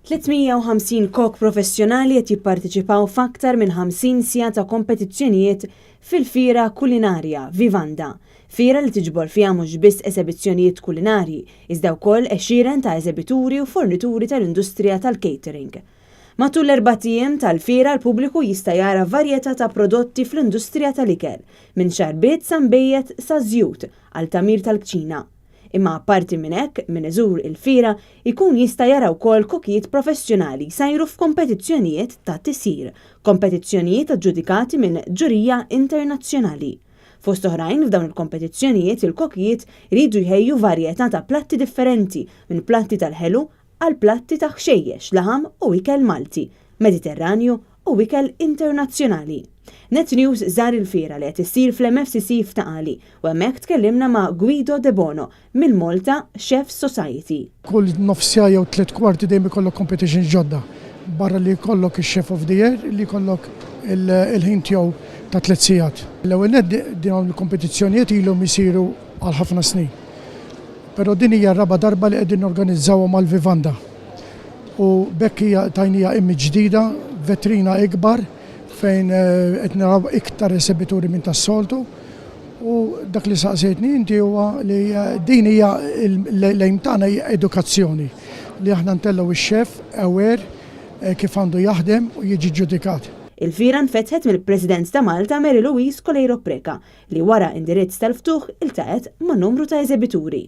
350 kok professjonali qed jipparteċipaw f'aktar minn 50 siegħa ta' kompetizzjonijiet fil-Fiera Kulinarja Vivanda. Fiera li tiġbor fiha mhux biss esebizzjonijiet kulinarji, iżda wkoll għexieren ta' eżebituri u fornituri tal-industrija tal-catering. Matul l-erbat ijiem tal-fiera l-pubbliku jista' jara varjetà ta' prodotti fl-industrija tal-ikel, minn xarbiet sa nbejjed sa żjut għal tagħmir tal-kċina. Imma apparti minn hekk, min iżur il-fiera jkun jista' jara wkoll kokijiet professjonali jsajru f'kompetizzjonijiet ta' tisjir, kompetizzjonijiet aġġudikati minn ġurija internazzjonali. Fost oħrajn f'dawn il-kompetizzjonijiet il-kokijiet iridu jħejju varjetà ta' platti differenti minn platti tal-ħelu għal platti ta' ħxejjex, laħam u ikel Malti, Mediterranju u ikel internazzjonali. Net News żar il-fiera li qed issir fl-MFCC f'Ta' Qali u hemmhekk tkellimna ma' Guido Debono mill-Malta Chefs Society. Kull nofs siegħa jew 45 dejjem ikollok competitions ġodda. Barra li jkollok ix-Chef of the Year li jkollok il-ħin tiegħu ta' tliet sigħat. L-ewwel nett dawn il-kompetizzjonijiet ilhom isiru għal ħafna snin. Però din hija r-raba' darba li qegħdin norganizzawhom għall-Vivanda. U b'hekk hija tajnija image ġdida, vetrina ikbar fejn qed naraw iktar esebituri minn tas-soltu. U dak li saqsejtni inti huwa li din hija l-aim tagħna hija edukazzjoni li aħna ntellgħu x-chef aware kif għandu jaħdem u jiġi ġġudikat. Il-fiera nfetħet mill-President ta' Malta Mary Louise Coleiro Preca li wara indirizz tal-ftuħ iltaqgħet ma' numru ta' eżebituri.